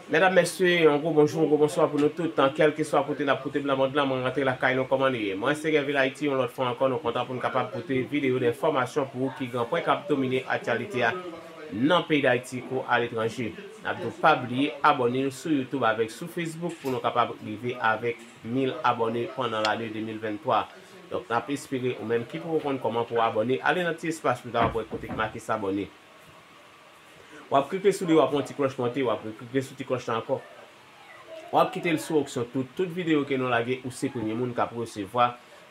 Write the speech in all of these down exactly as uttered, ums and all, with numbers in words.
Medam, mesye, yon gwo bonjou, yon gwo bonswa pou nou tout. Nan kèlkeswa kote n ap koute blan mond lan, mwen rantre lakay nou kòman nou ye. Mwen se Gèvil Ayiti, yon lòt fwa ankò, nou kontan pou n kapab pote videyo de enfòmasyon pou ou ki gen pwen k ap domine aktyalite a nan peyi Dayiti kou aletranje. N ap di w pa bliye abòne sou YouTube avèk sou Facebook pou nou kapab rive avèk mil abòne pandan lane de mil venntwa. Donk, n ap espere ou menm ki poko konn kòman pou w abòne, ale nan ti espas ou ta w ap wè kote k make s'abonner. W ap klike sou li, w ap wè yon ti klòch monte, w ap klike sou ti klòch la ankò. W ap kite l sou opsyon tout. Tout videyo ke nou lage, ou se premye moun k ap resevwa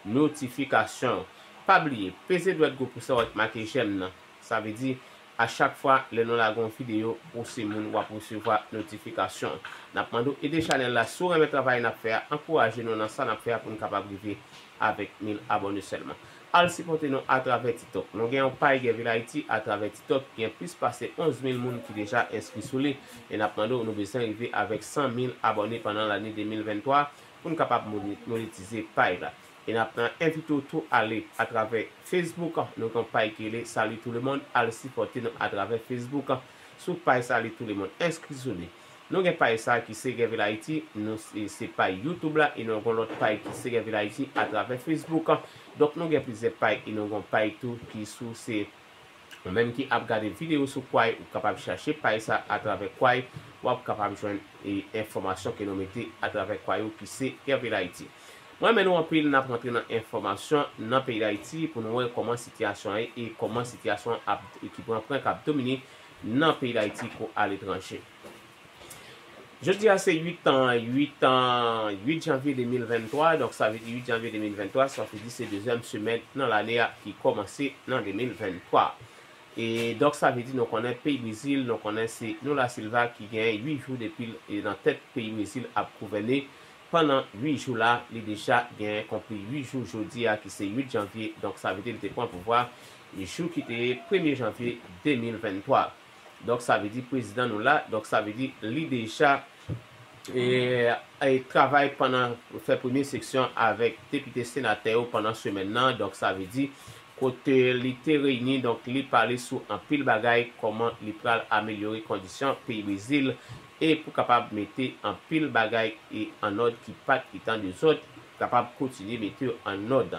notifikasyon. Pa bliye, peze dwèt gwo pous la w ap make jèm nan. Sa vle di, a chak fwa lè nou lage yon videyo, ou se moun w ap resevwa notifikasyon. N ap mande w ede chanèl la, si w renmen travay n ap fè a, ankouraje nou nan sa n ap fè a pou n kapab rive avèk mil abòne sèlman. Al sipòte nou atravè TikTok. Nou gen yon pay Gèvil Ayiti atravè TikTok, gen plis pase onz mil moun ki deja enskri sou li, e n ap mande w, nou bezwen rive avèk san mil abòne pandan lane de mil venntwa pou n kapab moni-, monetize pay la. E n ap envite w tou ale atravè Facebook, nou gen yon pay ki rele Salut tout le monde, al sipòte nou atravè Facebook, sou pay Salut tout le monde, enskri sou li. Nou gen pay sa ki se Gèvil Ayiti, nou se, se pay YouTube la, e nou gen lòt pay ki se Gèvil Ayiti atravè Facebook. Donk nou gen plizyè pay, e nou gen pay tou ki sou se ou menm ki ap gade videyo sou Kwai, ou kapab chache pay sa atravè Kwai, w ap kapab jwenn, e, enfòmasyon ke nou mete atravè Kwai ou ki se Gèvil Ayiti. Mwen renmen nou anpil, n ap rantre nan enfòmasyon nan peyi Dayiti pou nou wè kòman sitiyasyon an ye e kòman sitiyasyon ap, ki pran pwen k ap domine nan peyi Dayiti kou aletranje. Jodi a se uit an, uit an, uit janvye de mil venntwa, donk sa vle di uit janvye de mil venntwa, sa vle di se dezyèm semèn nan lane a ki kòmanse nan de mil venntwa. E donk sa vle di nou konnen peyi Brezil, nou konnen se Lula Silva ki gen uit jou depi l, e, nan tèt peyi Brezil ap gouvène. Pandan uit jou la, li deja gen konpli uit jou jodi a ki se uit janvye, donk sa vle di li te pran pouvwa jou ki te premye janvye de mil venntwa. Donk sa vle di prezidan nou la, donk sa vle di li deja, e, e, travay pandan fè premye seksyon avèk depite senatè yo pandan semèn nan, donk sa vle di kote li te reyini, donk li pale sou anpil bagay, kòman li pral amelyore kondisyon peyi Brezil e pou kapab mete anpil bagay e an òd ki pa t gentan dezòd, kapab kontinye mete yo an òd.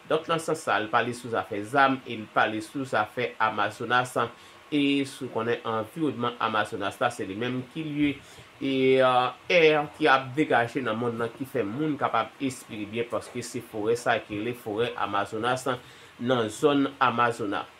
Donk nan sans sa, li pale sou zafè zam e li pale sou zafè Amazonas e sou konnen anviwònman Amazonas la, se li menm ki lye e, e, è ki ap degaje nan mond lan ki fè moun kapab espire byen paske se forè sa ki rele forè Amazonas nan zòn Amazonas.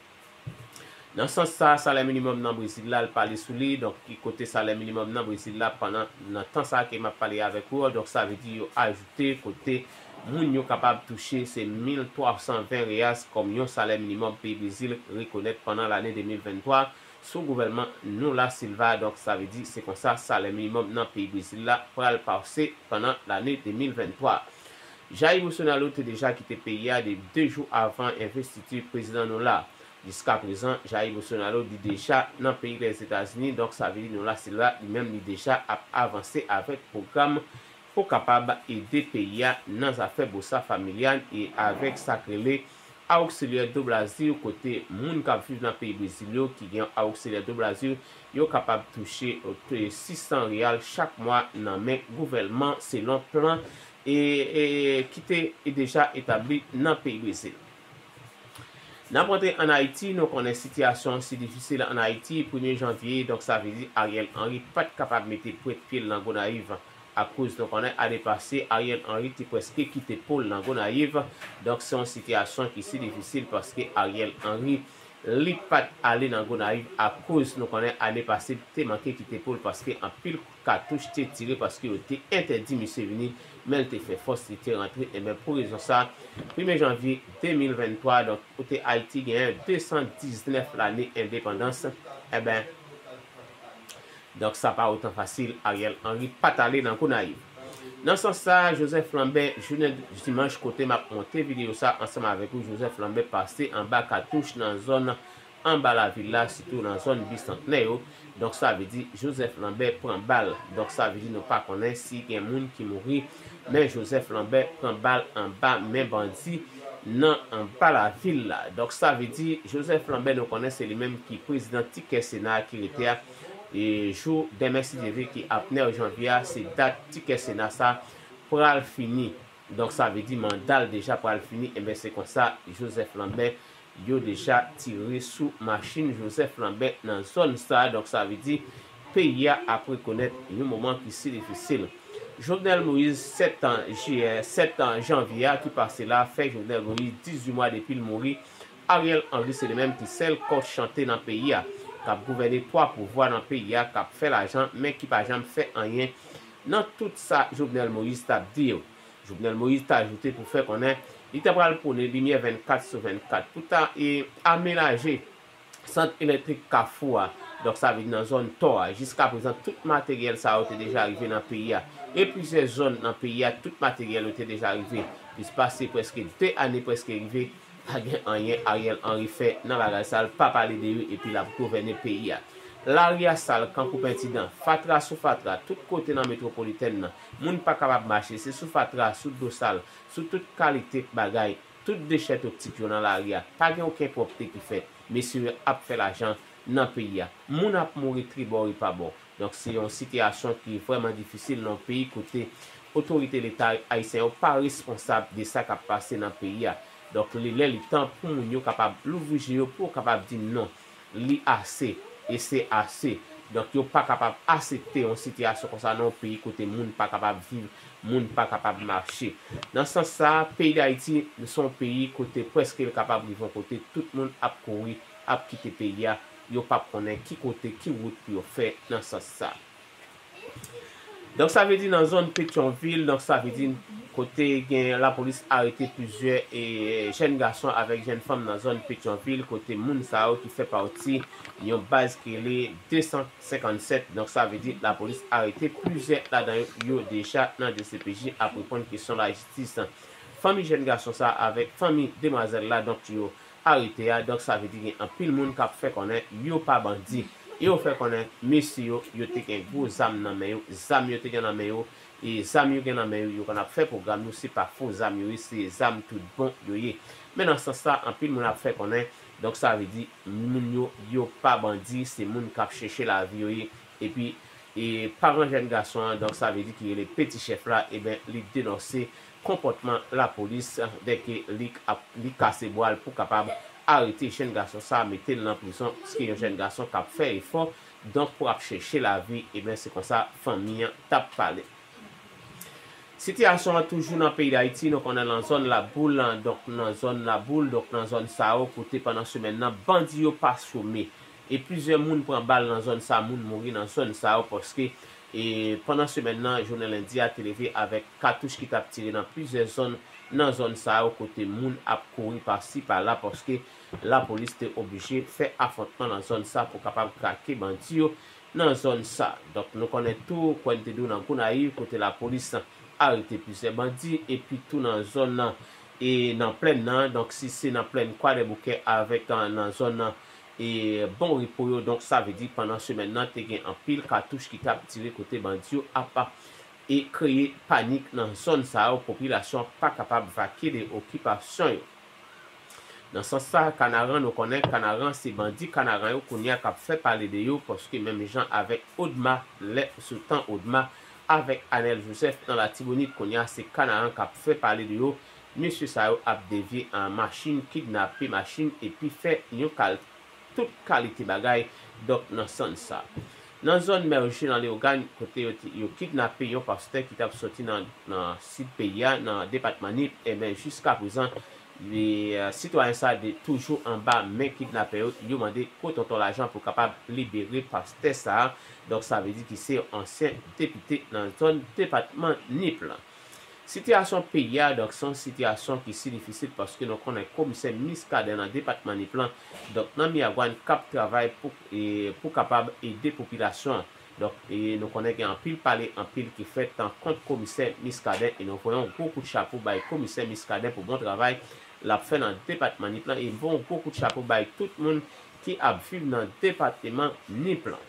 Nan sans sa, salè minimòm nan Brezil la, l pale sou li. Donk, ki kote salè minimòm nan Brezil la, pandan nan tan sa ke m ap pale avèk ou, donk sa vle di yo ajoute kote moun yo kapab touche se mil twa san ven reais kòm yon salè minimòm peyi Brezil rekonèt pandan lane de mil venntwa sou gouvènman Lula Silva. Donk, sa vle di se konsa salè minimòm nan peyi Brezil la pral pase pandan lane de mil venntwa. Jair Bolsonaro te deja kite peyi a de, de jou avan envestiti prezidan Lula. Jiskaprezan, Jair Bolsonaro li deja nan peyi Lèzetazini, donk sa vle di Lula Silva li menm li deja ap avanse avèk pwogram pou kapab ede peyi a nan zafè Bolsa Familia e avèk sa k rele Auxílio do Brasil, kote moun k ap viv nan peyi Brezil yo ki gen Auxílio do Brasil, yo kapab touche, e, sis san real chak mwa nan men gouvènman selon plan e, e, ki te deja etabli nan peyi Brezil. N ap rantre ann Ayiti, nou konnen sitiyasyon si difisil ann Ayiti, premye janvye, donk sa vle di Ariel Henry pa t kapab mete pwent pye l nan Gonayiv, akoz nou konnen ane pase, Ariel Henry te prèske kite po l nan Gonayiv, donk se yon sitiyasyon ki si difisil paske Ariel Henry li pa t ale nan Gonayiv akoz nou konnen ane pase li te manke kite po l paske anpil katouch te tire paske yo te entèdi misye vini, men l te fè fòs, li te rantre, enben, pou rezon sa, premye janvye de mil venntwa, donk, kote Ayiti genyen de san diznèf lane endepandans, enben, donk, sa pa otan fasil, Ariel Henry pa t ale nan Gonayiv. Nan sans sa, Joseph Lambert, jounen dimanch, kote m ap monte videyo sa ansanm avèk ou, Joseph Lambert pase anba katouch nan zòn anba lavil la, sitou nan zòn Bisantnè yo. Donk, sa vle di Joseph Lambert pran bal. Donk, sa vle di nou pa konnen si gen moun ki mouri, men Joseph Lambert pran bal anba men bandi nan anba lavil la. Donk, sa vle di Joseph Lambert, nou konnen se li menm ki prezidan tikè Sena a ki rete a, E jou demen, si Dye vle, ki ap nèf janvye a, se dat tikè Sena sa pral fini. Donk, sa vle di manda l deja pral fini. Enben, se konsa Joseph Lambert, yo deja tire sou machin Joseph Lambert nan zòn sa. Donk, sa vle di peyi a ap rekonèt yon moman ki si difisil. Jovenel Moïse, sèt jiyè, sèt janvye a ki pase la, fè Jovenel Moïse dizuit mwa depi l mouri. Ariel Henry se li menm ki sèl kò chante nan peyi a, k ap gouvène twa pouvwa nan peyi a, k ap fè lajan, men ki pa janm fè anyen nan tout sa Jovenel Moïse t ap di yo. Jovenel Moïse t ajoute pou fè konnen li ta pral pwone limyè vennkat sou vennkat pou ta e amenaje sant elektrik Kafou a, donk, sa vle di nan zòn Tò a. Jiska prezan, tout materyèl sa yo te deja rive nan peyi a. E plizyè zòn nan peyi a, tout materyèl yo te deja rive. Plis pase prèske de ane prèske rive, pa gen anyen Ariel Henry fè nan bagay sa, l pa pale de yo, epi l ap gouvène peyi a. Lari a sal, kankou penti dan, fatra sou fatra, tout kote nan metwopolitèn nan. Moun pa kapab mache, se sou fatra, sou dlo sal, sou tout kalite bagay. Tout dechè toksik yo nan lari a. Pa gen okenn pwòpte ki fèt. Mesye yo ap fè lajan nan peyi a. Moun ap mouri tribò e pabò. Donk, se yon sitiyasyon ki vrèman difisil nan yon peyi kote otorite Leta ayisyen yo pa responsab de sa k ap pase nan peyi a. Donk, li lè, li tan pou moun yo kapab louvri je yo, pou yo kapab di non, li ase, e se ase. Donk, yo pa kapab asepte yon sitiyasyon konsa nan yon peyi kote moun pa kapab viv, moun pa kapab mache. Nan sans sa, peyi Dayiti se yon peyi kote prèske l kapab rive yon kote tout moun ap kouri, ap kite peyi a, yo p ap konnen ki kote, ki wout pou yo fè nan sans sa. Donk, sa vle di nan zòn Petyonvil, donk, sa vle di kote gen lapolis arete plizyè e jèn gason avèk jèn fanm nan zòn Petyonvil, kote moun sa yo ki fè pati yon baz ki rele de san senkannsèt. Donk, sa vle di lapolis arete plizyè ladan yo, yo deja nan D C P J ap reponn kesyon lajistis. Fanmi jèn gason sa avèk fanmi demwazèl la, donk, yo arete a. Donk, sa vle di gen anpil moun k ap fè konnen yo pa bandi. E yo fè konnen mesye yo, yo te gen gwo zam nan men yo. Zam yo te gen nan men yo, e zam yo gen nan men yo, yo konn ap fè pwogram yo, se pa fo zam yo ye, se zam tout bon yo ye. Men nan sans sa, anpil moun ap fè konnen, donk, sa vle di moun yo, yo pa bandi, se moun k ap chèche lavi yo ye. Epi, e paran jèn gason an, donk, sa vle di ki rele Peti Chèf la, eben, li denonse konpòtman lapolis, dèke li ap, li kase bra l pou kapab arete jèn gason sa, mete l nan prizon, piske yon jèn gason k ap fè efò, donk, pou ap chèche lavi, eben, se konsa fanmi an t ap pale. Sitiyasyon an toujou nan peyi Dayiti, nou konnen nan zòn Laboul, donk, nan zòn Laboul, donk, nan zòn sa yo, kote pandan semèn nan, bandi yo pa chome. E plizyè moun pran bal nan zòn sa, moun mouri nan zòn sa yo, paske, e, pandan semèn nan, jounen lendi a te leve avèk katouch ki t ap tire nan plizyè zòn, nan zòn sa yo, kote moun ap kouri pasi pala, paske lapolis te oblije fè afwontman nan zòn sa pou kapab krake bandi yo nan zòn sa. Donk, nou konnen tou, kwè n te di w nan Gonayiv, kote lapolis arete plizyè bandi, epi tou nan zòn nan, e nan plèn nan, donk, si se nan plèn Kwadèboukè avèk, a, nan zòn nan, e Bon Repo yo, donk, sa vle di pandan semèn nan, te gen anpil katouch ki t ap tire kote bandi yo ap, e kreye panik nan zòn sa yo, popilasyon pa kapab vake de okipasyon yo. Nan sans sa, Kanaran, nou konnen Kanaran, se bandi Kanaran yo kounye a k ap fè pale de yo, paske menm jan avèk Odma, lè sou tan Odma, avèk Anèl Joseph nan Latibonit, kounye a se Kanaran k ap fè pale de yo. Mesye sa yo ap devye an machin, kidnape machin, epi fè yon kal-, tout kalite bagay, donk, nan sans sa. Nan zòn Mèje nan Leyogàn, kote yo te, yo kidnape yon pastè ki t ap soti nan, nan sid peyi a, nan depatman Nip, enben, jiska prezan, li, e, sitwayen sa de, toujou anba men kidnapè yo, yo mande gwo tonton lajan pou kapab libere pastè sa a. Donk, sa vle di ki se yon ansyen depite nan zòn depatman Nip lan. Sitiyasyon peyi a, donk, se yon sitiyasyon ki si difisil paske nou konnen komisè Miskaden nan depatman Nip lan, donk, nan Miragwàn k ap travay pou, e, pou kapab ede popilasyon an. Donk, e, nou konnen gen anpil pale, anpil ki fèt kont komisè Miskaden, e nou voye yon gwo kout chapo bay komisè Miskaden pou bon travay l ap fè nan depatman Nip lan, e voye yon gwo kout chapo bay tout moun ki ap viv nan depatman Nip lan.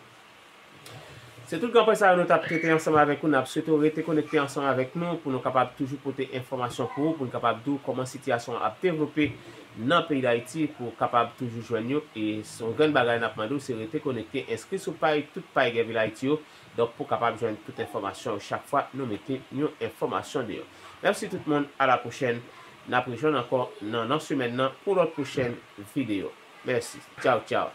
Se tout granpwen sa yo nou t ap trete ansanm avèk ou. N ap swete w rete konekte ansanm avèk nou pou nou kapab toujou pote enfòmasyon pou ou, pou n kapab di w kòman sitiyasyon an ap devlope nan peyi Dayiti pou w kapab toujou jwenn yo. E se yon grenn bagay n ap mande w, se rete konekte, enskri sou pay, tout pay Gen Vil Ayiti yo, donk pou w kapab jwenn tout enfòmasyon yo chak fwa nou mete yon enfòmasyon deyò. Mèsi tout moun, a la pwochèn. N ap rejwenn ankò nan, nan semèn nan pou lòt pwochèn videyo. Mèsi. Tchaw, tchaw.